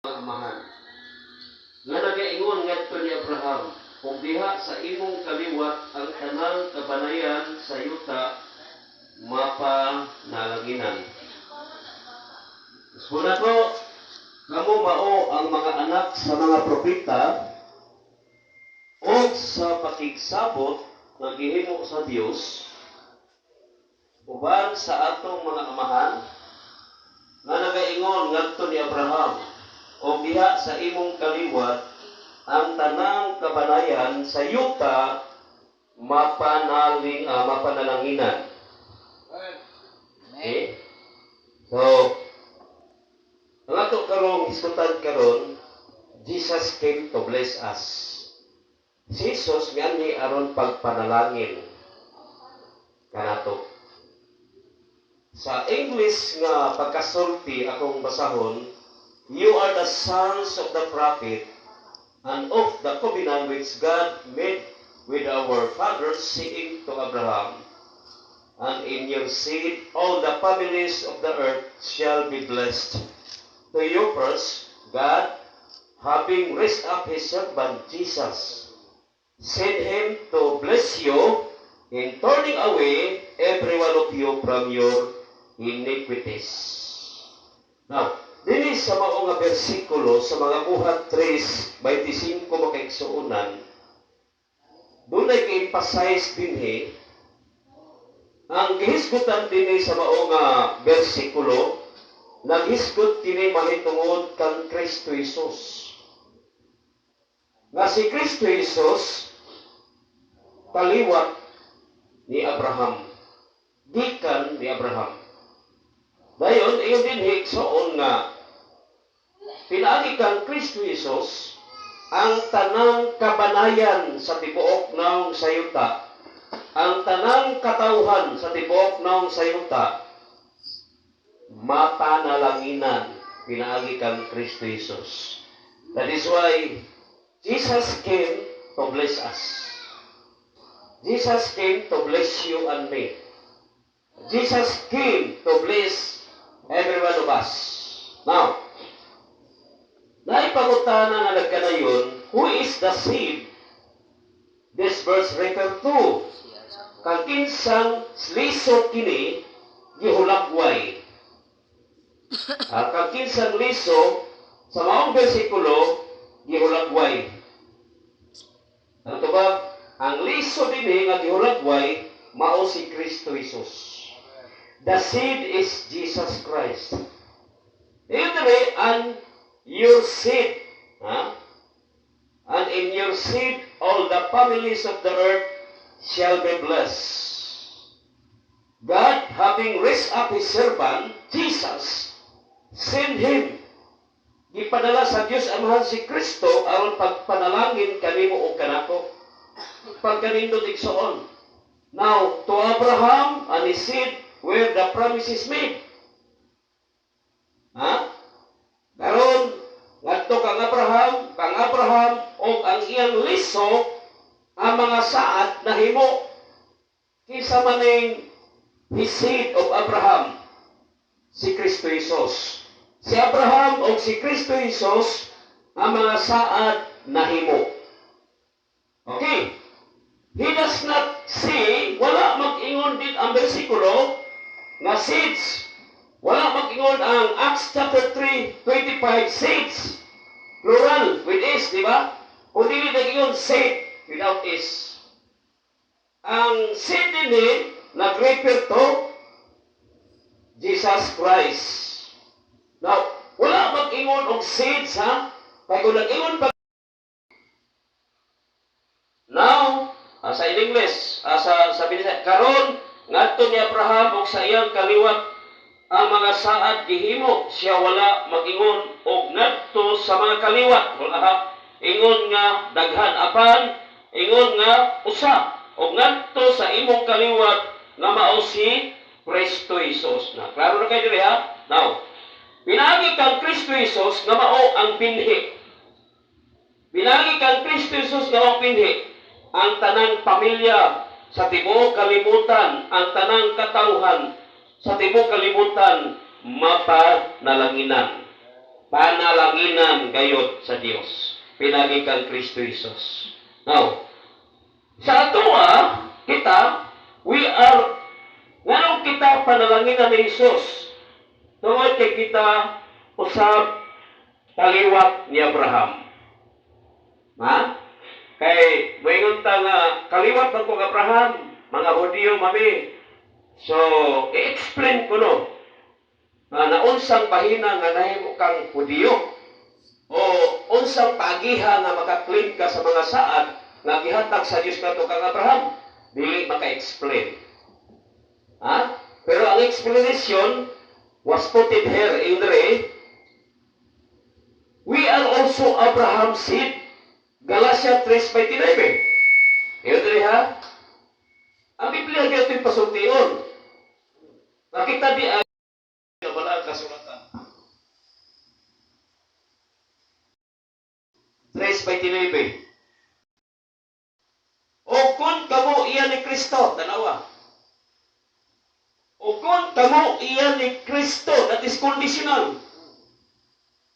Amahan nga nagaingon ngadto ni Abraham, "Ug diha sa imong kaliwat ang tanang kabanayan sa yuta mapanalanginan." Muna ko, kamo mao ang mga anak sa mga propeta o sa pakigsabot nga gihimo sa Dios uban sa atong mga amahan nga nagaingon ngadto ni Abraham, "Ug diha sa imong kaliwat ang tanang kabanayan sa yuta mapanalanginan." Okay? So, ang ato karong hisgutan karon, Jesus came to bless us. Si Jesus mianhi aron pagpanalangin kanato. Sa English nga pagkasulti akong basahon, "You are the sons of the prophet and of the covenant which God made with our fathers, saying to Abraham, 'And in your seed all the families of the earth shall be blessed.' To you first, God, having raised up his servant Jesus, sent him to bless you in turning away every one of you from your iniquities." Now, dinhi sa mao nga bersikulo sa mga Buhat 3:25, mga kaigsuonan, dunay gi-emphasize dinhi. Ang gihisgutan dinhi sa mao nga bersikulo, naghisgot kini mahitungod kang Kristo Jesus. Nga si Kristo Jesus kaliwat ni Abraham. Gikan ni Abraham. Dayon, ingon dinhi, igsoon, nga pinaagi kang Kristo Jesus ang tanang kabanayan sa tibuok nawong sa yuta, ang tanang katawhan sa tibuok nawong sa yuta, mapanalanginan pinaagi kang Kristo Jesus. That is why Jesus came to bless us. Jesus came to bless you and me. Jesus came to bless every one of us. Now, naipangutana nga nagkanayon, who is the seed this verse refer to? Kang kinsang liso kini gihulagway? Kang kinsang liso sa maong bersikulo gihulagway? Ang tubag, ang liso dinhi nga gihulagway mao si Kristo Jesus. The seed is Jesus Christ. Ingon diri, "And your seed." Ha? "And in your seed all the families of the earth shall be blessed. God, having raised up His servant, Jesus, sent Him." Gipadala sa Dios Amahan si Kristo aron pagpanalangin kanimo o kanako. Pagkanindot, igsoon. Now, to Abraham and his seed were the promises made. Ha? Karon, ngadto kang Abraham og ang iyang liso ang mga saad nahimo. Kinsa man ning his seed of Abraham? Si Kristo Jesus. Si Abraham og si Kristo Jesus ang mga saad nahimo. Okay. He does not say, wala mag-ingon din ang bersikulo nga seeds. Wala mag-ingon ang Acts chapter 3, 25, seeds. Plural with S, di ba? Kung dili nag-ingon seed without S. Ang seed dinhi nag-refer to Jesus Christ. Now, wala mag-ingon og seeds, ha? Kay kung nag-ingon pa. Now, sa in English, sa Binisaya, "Karon ngadto ni Abraham ug sa iyang kaliwat ang mga saad gihimo." Siya wala mag-ingon og ngadto sa mga kaliwat. Wala ha. Ingon nga daghan, apan ingon nga usa, "ug ngadto sa imong kaliwat nga mao si Kristo Jesus." Na klaro na kay diri, ha? Now, pinaagi kang Kristo Jesus nga mao ang binhi. Pinaagi kang Kristo Jesus nga mao ang binhi. Ang tanang pamilya sa tibuok kalibutan, ang tanang katawhan sa tibuok kalibutan mapanalanginan. Panalanginan. Panalanginan gayod sa Dios pinagi kang Kristo Jesus. Now, sa atoa, kita, we are, nganong kita panalanginan ni Jesus? Tungod kay kita usab kaliwat ni Abraham. Ha? Kay moingon ta nga kaliwat man kong Abraham, mga Hudiyo mami. So, i-explain ko no nga naunsang bahina nga nahimo kang Hudiyo o unsang paagiha nga maka-claim ka sa mga saad nga gihatag sa Dios kadto kang Abraham, dili maka-explain. Ha? Pero ang explanation was put it here in the we are also Abraham's seed. Galatia 3:29. Yun diri ha? Ang Biblia gyud ito'y pasultion. Nakita di ay wala ang kasulatan. 3:29. O kung kamo iya ni Kristo, tanawa. O kung kamo iya ni Kristo, that is conditional.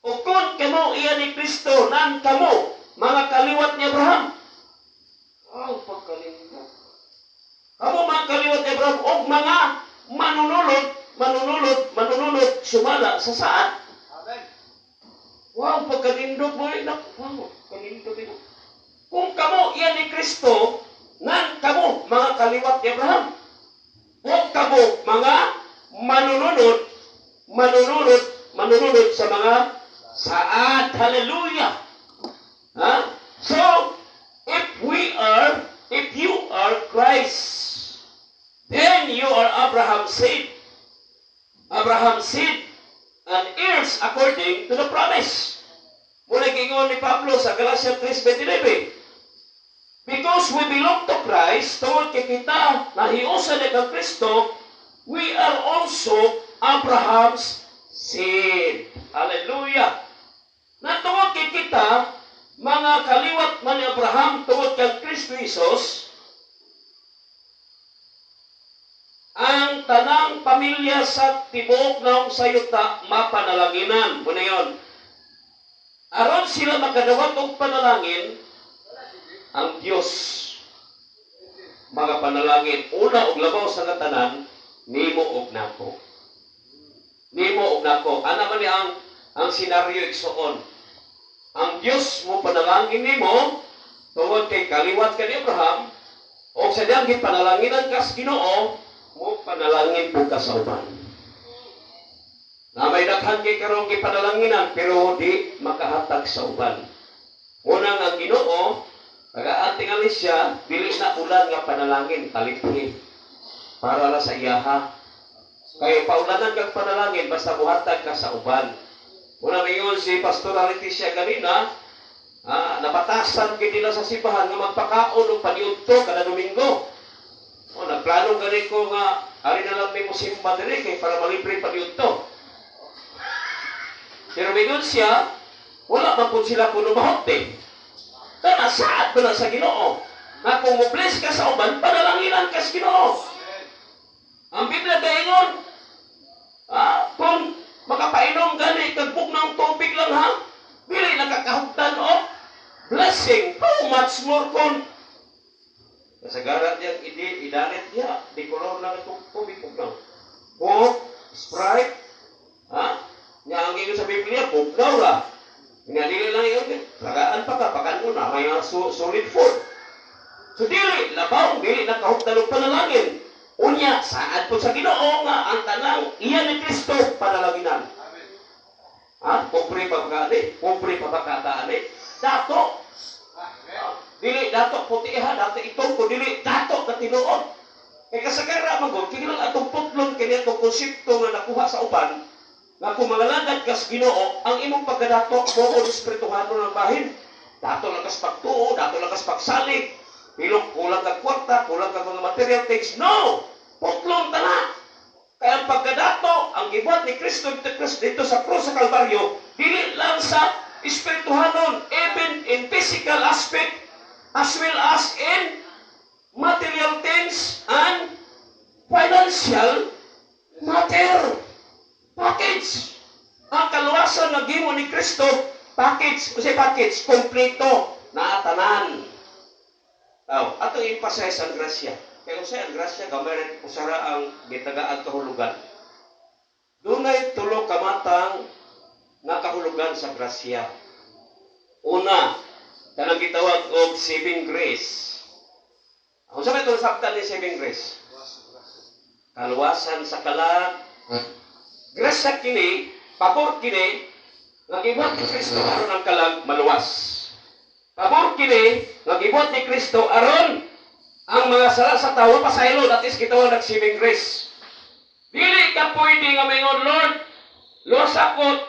O kung kamo iya ni Kristo, nan kamo, mga kaliwat ni Abraham. Wow, pagkalinggo. Kamo mga kaliwat ni Abraham, og mga manunulod, manunulod, manunulod, sumala sa saad. Amen. Wow, pagkanindot mo, eh, naku, wow, kanindot ito. Kung kamo iya ni Kristo, nan kamo mga kaliwat ni Abraham. O kamo mga manununod, manununod, manununod sa mga saad. Hallelujah! Ha? So, if you are Christ, then you are Abraham's seed. Abraham's seed and heirs according to the promise. Muna giingon ni Pablo sa Galatia 3:29. Because we belong to Christ, tungod kay kita nahiusan ni kang Kristo, we are also Abraham's seed. Hallelujah! Na tungod kay kita, mga kaliwat man ni Abraham tungod kang Kristo Jesus, ang tanang pamilya sa tibuok naong sayuta mapanalanginan. Muna yun. Aron sila makadawat og panalangin, ang Dios mga panalangin una og labaw sa tanan nimo og nako. Nimo og nako. Ana man ni ang senaryo, igsuon. Ang Dios mo panalangin nimo tungod kay kaliwat ka ni Abraham o sa diyang gipanalanginan kas Ginoo mo panalangin po ka sa uban. Na may daghan kay karong gipanalanginan pero di makahatag sa uban. Unang ang Ginoo tagaan tingali siya, dili na ulan nga panalangin taliphi para ra sa iyaha. Kay paulanan kag panalangin basta muhatag ka sa uban. Una mayon si Pastor Leticia ganina, nabatasan gid nila sa simbahan nga magpakaon og paniudto kada Domingo. O nagplano gani ko nga ari na lang may mosimba diri kay para malibre paniudto. Pero mingon siya, wala man pud sila kuno mahot eh. Kana saad ba na sa Ginoo? Nga kung mo-bless ka sa uban, panalanginan ka sa Ginoo. Ang Biblia gaingon, kung makapainom gani kag bugnaw tubig lang ha, dili nakakahugtan og blessing. How much more kung kasagaran niya idi idalit niya, di kolor lang itong tubig bugnaw. Coke, Sprite, ha? Nga ang ingon sa Biblia, bugnaw ra. Nga dili lang yun, tagaan pa ka, pakan mo na, may solid food. So dili, labaw, dili nakahugtan og panalangin. Unya, saad po sa Ginoo nga ang tanang iya ni Kristo panalanginan. Amen. Ha? Pobre pa ba ka Pobre pa ba ka ani? Dato. Amen. Dili dato puti ha, dato itong ko dili dato na tinuod. Kay kasagara man gud kini lang atong putlon kini atong konsepto nga nakuha sa uban nga kung mangalagad kas Ginoo, ang imong pagkadato mo espirituhano ng bahin. Dato lang kas pagtuo, dato lang kas pagsalig. Pilok kulang kag kwarta, kulang kag mga material things. No! Putlon ta na. Kaya ang pagkadato, ang gibuhat ni Kristo dito sa krus sa Kalbaryo, dili lang sa espirituhanon, even in physical aspect, as well as in material things and financial matter. Package. Ang kaluwasan nga gihimo ni Kristo, package, unsay package, kompleto na tanan. Aw, atong emphasize ang grasya. Kay unsay ang grasya, gamay ra usara ang gitagaang kahulugan. Dunay tulo ka matang nga kahulugan sa grasya. Una, kanang gitawag og saving grace. Unsa may itong saktan ni saving grace? Kaluwasan sa kalag. Grasya kini, pabor kini, nga gibuhat ni Kristo aron ang kalag maluwas. Pabor kini, nga gibuhat ni Kristo aron ang mga sala sa tao pasaylo, that is gitawag nag saving grace. Dili ka pwede nga maingon, "Lord, luwas ako,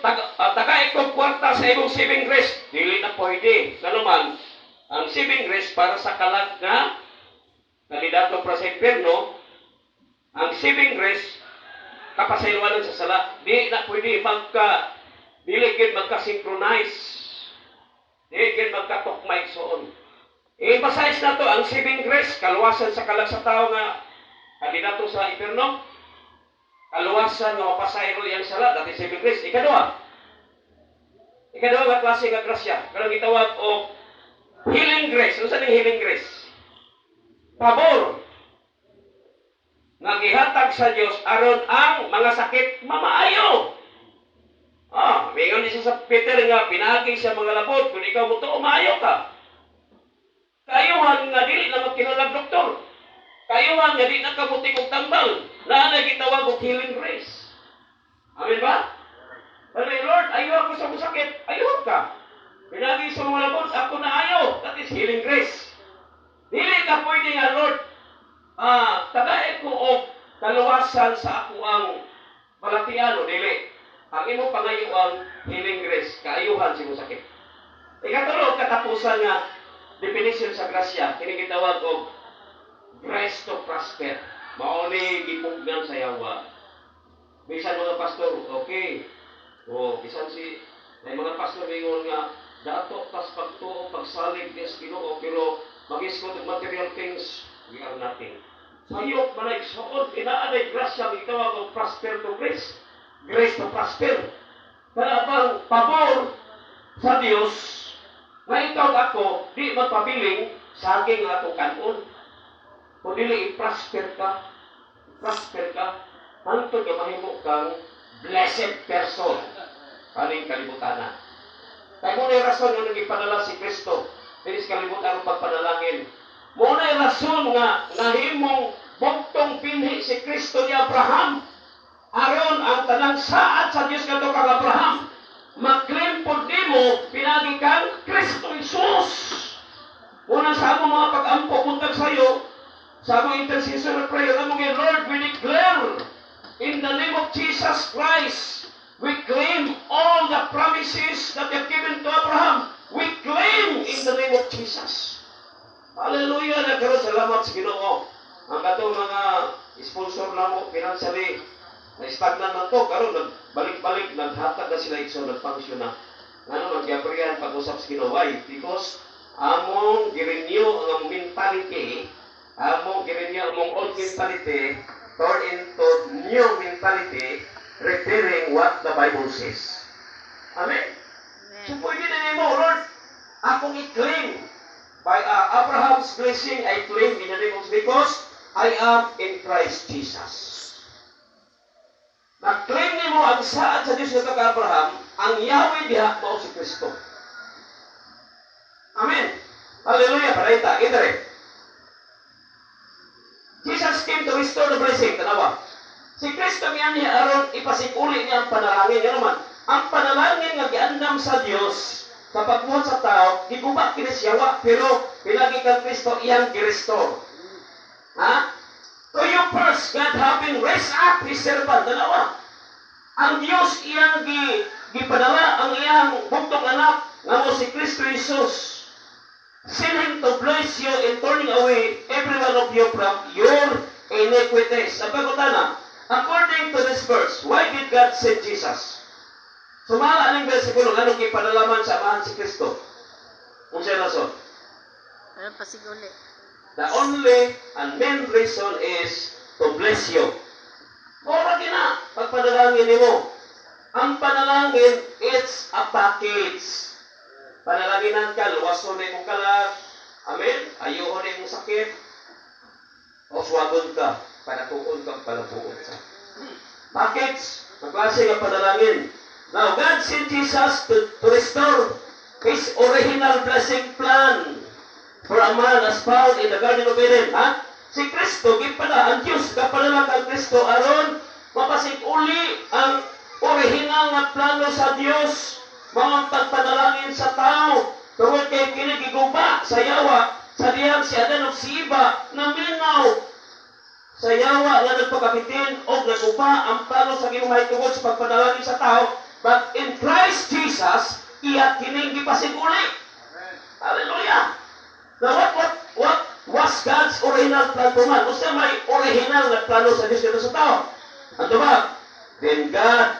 tagay ko kwarta sa imong saving grace." Dili na pwede. Ngano man, ang saving grace para sa kalag nga kandidato para sa impyerno, ang saving grace kapasayloan sa sala. Di na pwede dili gid magka-synchronize. Di gid magkatukmay soon. I-emphasize na to ang saving grace, kaluwasan sa kalag sa tao nga kandidato sa impyerno, kaluwasan nga mapasaylo iyang sala, that is saving grace. Ikaduha nga klase nga grasya, kanang gitawag og healing grace. Unsa ning healing grace? Pabor nga gihatag sa Dios aron ang mga sakit mamaayo. Ah, mingon ni siya sa Peter nga pinagi sa mga labot, kung ikaw mo maayo ka. Kayuhan nga dili na magkinahanglan doktor. Kayuhan nga di na kamutik og tambal. Naa na gitawag og healing grace. Amen ba? Sabi, "Lord, ayo ako sa sakit." Ayo ka. Pinagi sa mga labot, ako na ayo. That is healing grace. Dili ka pwede nga, "Lord, tagay ko og kaluwasan sa ako ang balatian," o dili. Ang imong pangayuan, healing grace, kaayuhan sa imong sakit. Ikatulo, katapusan nga definition sa grasya, kini gitawag og grace to prosper. Mao ni gipugnan sa yawa. Bisan mga pastor, okay. O, bisan si may mga pastor mingon nga dato tas pagtuo, pagsalig sa Ginoo, pero mag-iskot og material things, we are nothing. Sayop man ay igsoon, kinaa nay grasya gitawag og prosper to grace. Grace to prosper. Kana bang pabor sa Dios nga ikaw ug ako di magpabiling saging nga atong kanon. Kung dili i-prosper ka, prosper ka, hangtod nga mahimo kang blessed person kaning kalibutana. Kay mao na rason nga nagipadala si Kristo diri sa kalibutan aron pagpanalangin. Mao na rason nga nahimong bugtong binhi si Kristo ni Abraham aron ang tanang saad sa Dios kadto kang Abraham maklaim pod nimo pinagi kang Kristo Jesus. Una sa among mga pag-ampo buntag sayo, sa among intercession prayer, among "Lord, we declare in the name of Jesus Christ, we claim all the promises that you have given to Abraham. We claim in the name of Jesus." Hallelujah! Nagkaroon salamat sa Ginoo. Ang katong mga sponsor namo financially, na stagnan man to, karon nagbalik-balik, naghatag na sila igsoon, nagpangsyon na. Ngano nagyabrihan pag-usap sa Ginoo? Why? Because among girenew ang among mentality, among girenew among old mentality, turn into new mentality, referring what the Bible says. Amen? So pwede na nimo, "Lord, akong i-claim by Abraham's blessing, I claim in the name of because I am in Christ Jesus." Na-claim nimo ang saad sa Dios nga kay Abraham, ang Yahweh diha mao si Kristo. Amen. Hallelujah. Padayon ta. Jesus came to restore the blessing. Tanawa. Si Kristo mianhi aron ipasikuli niya ang panalangin. Yan naman. Ang panalangin nga giandam sa Dios sa pagbuhat sa tao, giguba kini siya, pero pinagi kang Kristo iyang gi-restore. Ha? To you first, God having raised up His servant. Tanawa. Ang Dios iyang gipadala ang iyang bugtong anak nga mo si Kristo Jesus. Send him to bless you in turning away every one of you from your iniquities. Ang pangutana, according to this verse, why did God send Jesus? Sumala aning versikulo, nganong gipadala man sa Amahan si Kristo? Unsay rason? Ano pa siguli? The only and main reason is to bless you. Mora gina pagpanalangin nimo. Ang panalangin, it's a package. Panalanginan ka, luwason na imong kalag. Amen? Ayuhon na imong sakit. O suwagon ka, panatuon kang palabuon sa. Package, ang klase nga panalangin. Now, God sent Jesus to restore His original blessing plan for a man as found in the Garden of Eden. Ha? Si Kristo, gipada, ang Diyos, gapadala kang Kristo, aron mapasig-uli ang original nga plano sa Dios, mao ang pagpanalangin sa tao. Tungod kay kini giguba sa yawa sa dihang si Adan ug si Eva naminaw sa yawa nga nagpakabitin og naguba ang plano sa Ginoo mahitungod sa pagpanalangin sa tao. But in Christ Jesus, iya kining gipasig-uli. Hallelujah! Now, what was God's original plan for man? Unsa may original nga plano sa Dios dito sa tao? Ano ba? Then God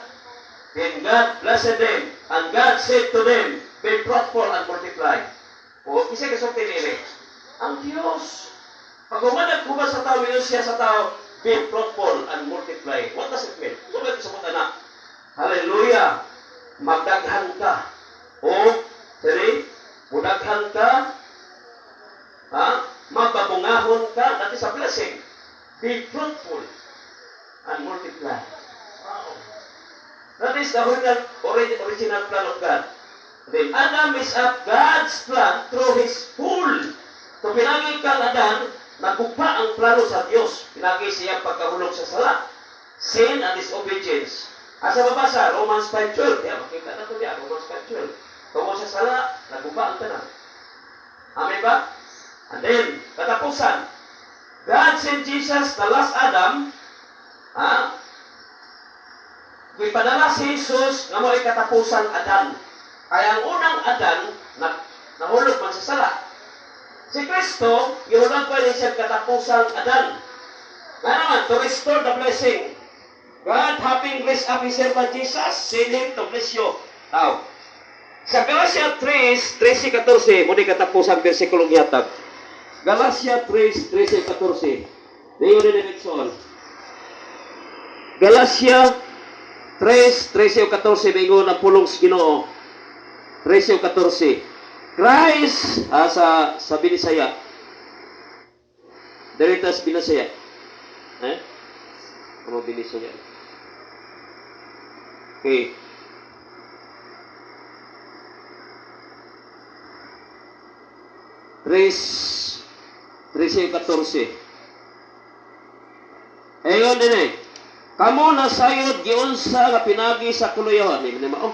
blessed them, and God said to them, "Be fruitful and multiply." O, kinsa kasulti niini? Ang Diyos. Pag humanag human sa tao, yun siya sa tao, "Be fruitful and multiply." What does it mean? So, may sa na. Hallelujah! Magdaghan ka. O, three, mudaghan ka, ha? Mababungahon ka, that is a blessing. Be fruitful and multiply. Wow. That is the original plan of God. Then Adam messed up God's plan through his fall. So pinagi kang Adan, nagugpa ang plano sa Dios. Pinagi siya pagkahulog sa sala. Sin and disobedience. Asa mabasa? Romans 5:12. Ya, makita na ito niya. Romans 5:12. Tungod sa sala, nagugpa ang tanan. Amen ba? And then, katapusan, God sent Jesus, the last Adam, ha? Gipadala si Jesus nga mo'y katapusang Adan. Kaya ang unang Adan, na, nahulog man sa sala. Si Kristo, gihulog pa rin siya katapusang Adan. Nga naman, to restore the blessing. God, having raised up His servant Jesus, sent Him to bless you. Now, sa Galatia 3, 13-14, mao ni katapusang versikulong yatag. Galatia 3, 13-14. Dayon ni Nixon. Galatia 3, 13 14, mingon na pulong sa Ginoo. 13 14. Christ, sa Binisaya. Diri sa Binisaya. Eh? Ano Binisaya? Okay. 3, 13 14. Ayon din eh. Kamo nasayod giunsa nga pinagi sa kuluyawan. Ni mao.